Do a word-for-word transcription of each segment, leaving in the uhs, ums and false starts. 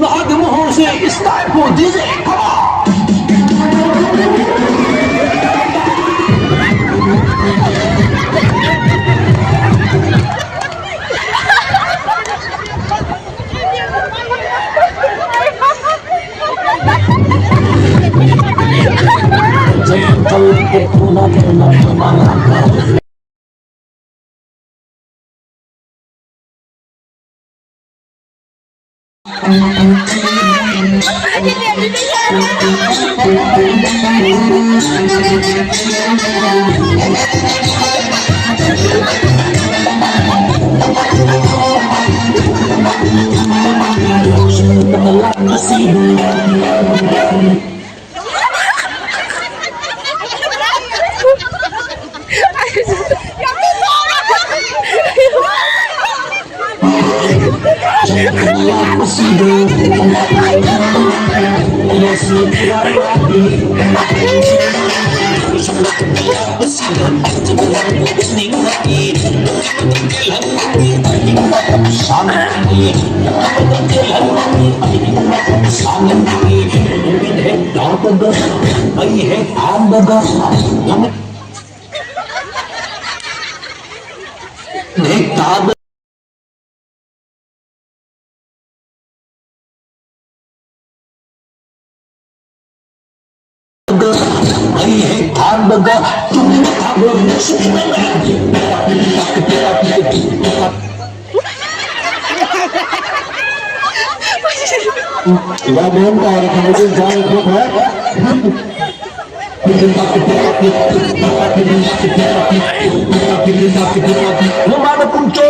ꯅꯍꯥꯛꯀꯤ ꯃꯍꯣꯡꯁꯦ ꯏꯁꯇꯥꯏꯜ ꯄꯣ ꯗꯤꯖꯦ ꯈꯔ꯫ ꯑꯩ ꯍꯦꯛ ꯊꯥꯡꯕꯒ ꯆꯨꯝꯅ ꯊꯥꯡꯕ꯫ ꯌꯥꯝ ꯃꯑꯣꯡ ꯇꯥꯅ ꯊꯥꯡꯕꯁꯦ ꯏꯟꯁꯥꯡ ꯊꯣꯛꯈ꯭ꯔꯦ꯫ ꯃꯃꯥꯅ ꯄꯨꯡꯆꯣ꯫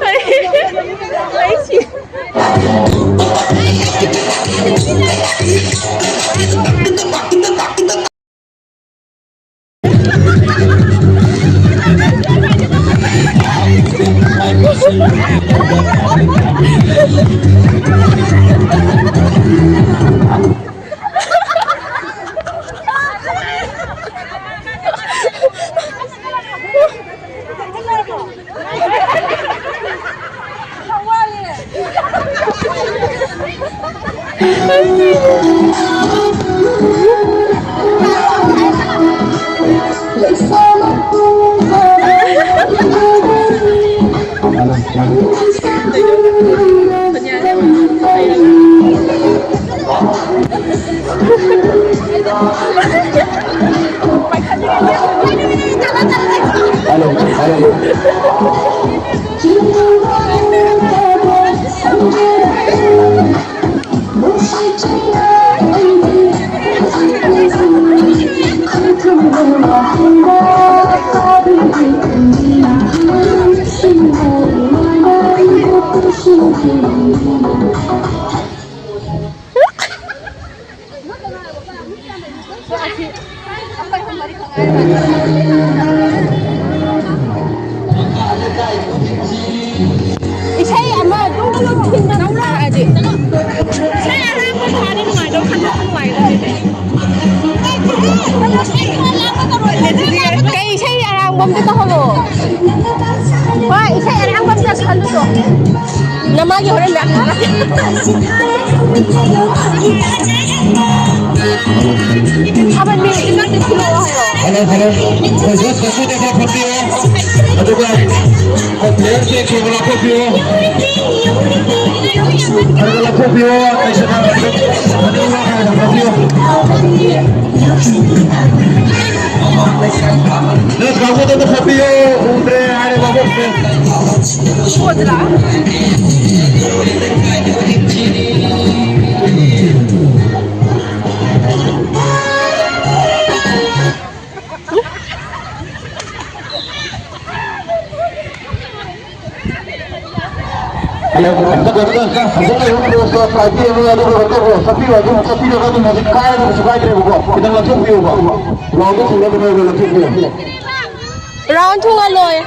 ꯑꯩ, ꯑꯩ ꯁꯤ꯫ ꯏꯁꯩ ꯑꯃ ꯑꯗꯨꯝ ꯊꯤꯟꯗꯅ ꯂꯥꯛꯑꯗꯤ꯫ ꯏꯁꯩ ꯑꯔꯥꯡꯕ ꯊꯥꯔꯗꯤ ꯅꯨꯡꯉꯥꯏꯗꯧ, ꯈꯟꯕ ꯅꯨꯡꯉꯥꯏꯗꯧ꯫ ꯀꯩ ꯏꯁꯩ ꯑꯔꯥꯡꯕ ꯑꯝꯇ ꯇꯧꯍꯜꯂꯣ꯫ ꯍꯣꯏ, ꯏꯁꯩ ꯑꯔꯥꯡꯕ ꯑꯝꯇ ꯈꯜꯂꯨꯆꯣ꯫ ꯅꯃꯥꯒꯤ ꯍꯣꯔꯦꯟ ꯃꯌꯥꯝ ꯊꯥꯔꯛꯀꯦ꯫ ꯊꯥꯕꯜ ꯃꯤꯅꯤꯠ ꯈꯤꯇꯪꯗꯤ ꯊꯤꯜꯂꯛꯑꯣ ꯍꯥꯏꯌꯣ꯫ Hello, hello. ꯑꯩꯈꯣꯏ ꯖꯁ ꯀꯩꯁꯨ ꯇꯧꯕ ꯐꯠꯇꯦ꯫ ꯑꯗꯨꯒ ꯑꯩꯈꯣꯏ ꯄ꯭ꯂꯦꯌꯔꯁꯦ ꯊꯨꯅ ꯂꯧꯊꯣꯛꯄꯤꯌꯨ꯫ ꯈꯔ ꯈꯔ ꯂꯧꯊꯣꯛꯄꯤꯌꯨ꯫ ꯑꯩꯁꯦ ꯈꯔ ꯈꯔ ꯂꯧꯊꯣꯛꯄꯤꯌꯨ꯫ ꯖꯁ ꯀꯥꯡꯕꯨꯗ ꯑꯝꯇ ꯐꯣꯠꯄꯤꯌꯨ꯫ ꯎꯗ꯭ꯔꯦ ꯍꯥꯏꯔꯦ ꯕꯥꯕꯨ꯫ ꯈꯤꯇꯪ ꯂꯧꯊꯣꯛꯄꯤꯌꯨꯕ꯫ ꯔꯥꯎꯟꯗꯣ ꯊꯨꯡꯅꯕ ꯂꯣꯏꯔꯦ, ꯂꯧꯊꯣꯛꯄꯤꯌꯨ꯫ ꯔꯥꯎꯟ ꯊꯨꯡꯉ ꯂꯣꯏꯔꯦ꯫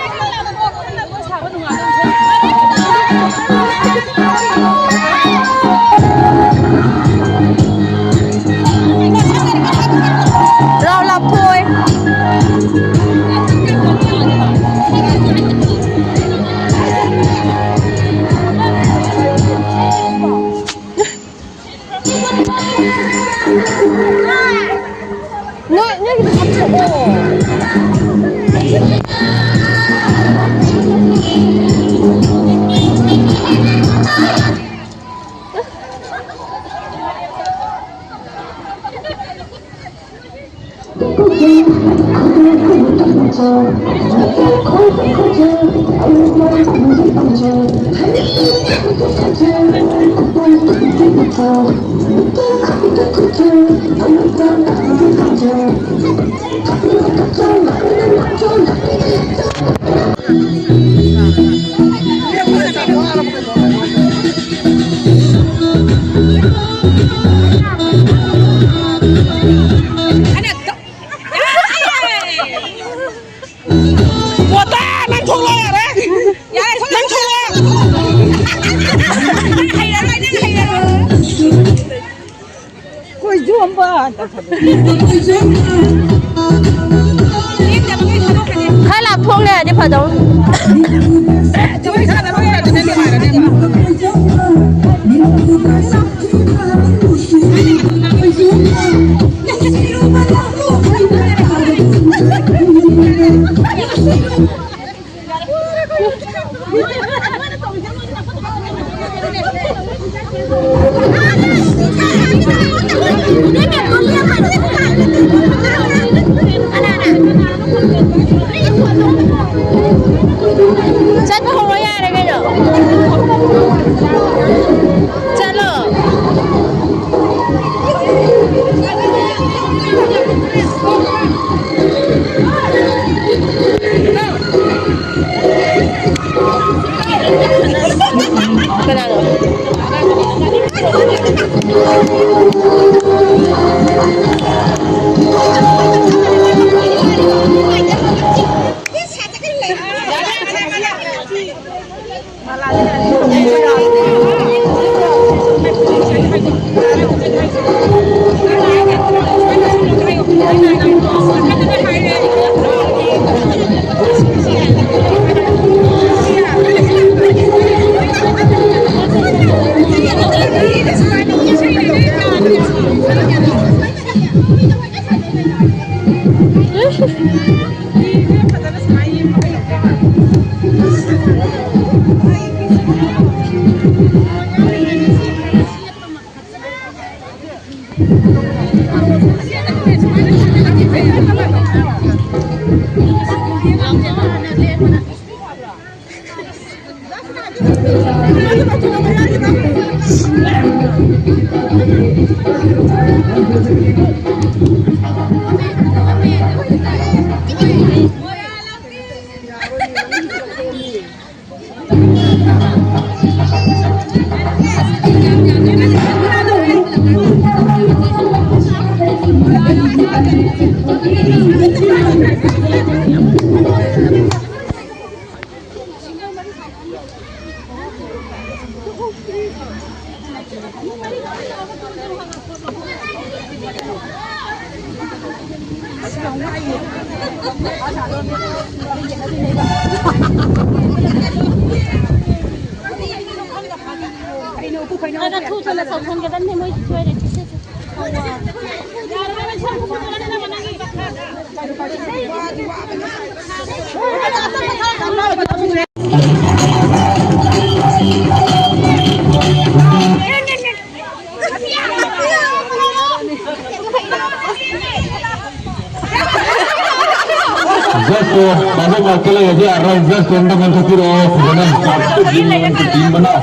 ꯔꯥꯎꯟ ꯂꯥꯞꯊꯣꯛꯑꯣꯏ꯫ ꯄꯣꯠꯇ ꯅꯪ ꯊꯣꯛꯂꯛꯑꯣ ꯌꯥꯔꯦ꯫ ꯌꯥꯔꯦ, ꯊꯣꯛꯂꯛꯑꯣ꯫ ꯅꯪ ꯊꯣꯛꯂꯛꯑꯣ꯫ ꯅꯪ ꯍꯩꯔꯔꯣꯏ, ꯅꯪ ꯍꯩꯔꯔꯣꯏ꯫ ꯈꯔ ꯂꯥꯞꯊꯣꯛꯅꯔꯗꯤ ꯐꯗꯧꯅꯤ꯫ ꯆꯠꯄ ꯍꯧꯔꯣ ꯌꯥꯔꯦ ꯀꯩꯅꯣ꯫ ꯆꯠꯂꯣ꯫ ꯀꯅꯥꯅꯣ? ꯈꯔ ꯊꯨ ꯊꯨꯅ ꯇꯧꯁꯟꯒꯗꯕꯅꯦ ꯃꯣꯏ ꯁꯣꯏꯔꯦ꯫ Just, uh, ꯇꯥꯕ ꯉꯥꯛꯇ ꯂꯩꯔꯗꯤ ꯌꯥꯔꯔꯣꯏ꯫ Just ꯑꯝꯇ ꯉꯥꯡꯊꯣꯛꯄꯤꯔꯛꯑꯣ꯫ ꯐꯖꯅ ꯇꯤꯝ ꯃꯅꯥꯎ꯫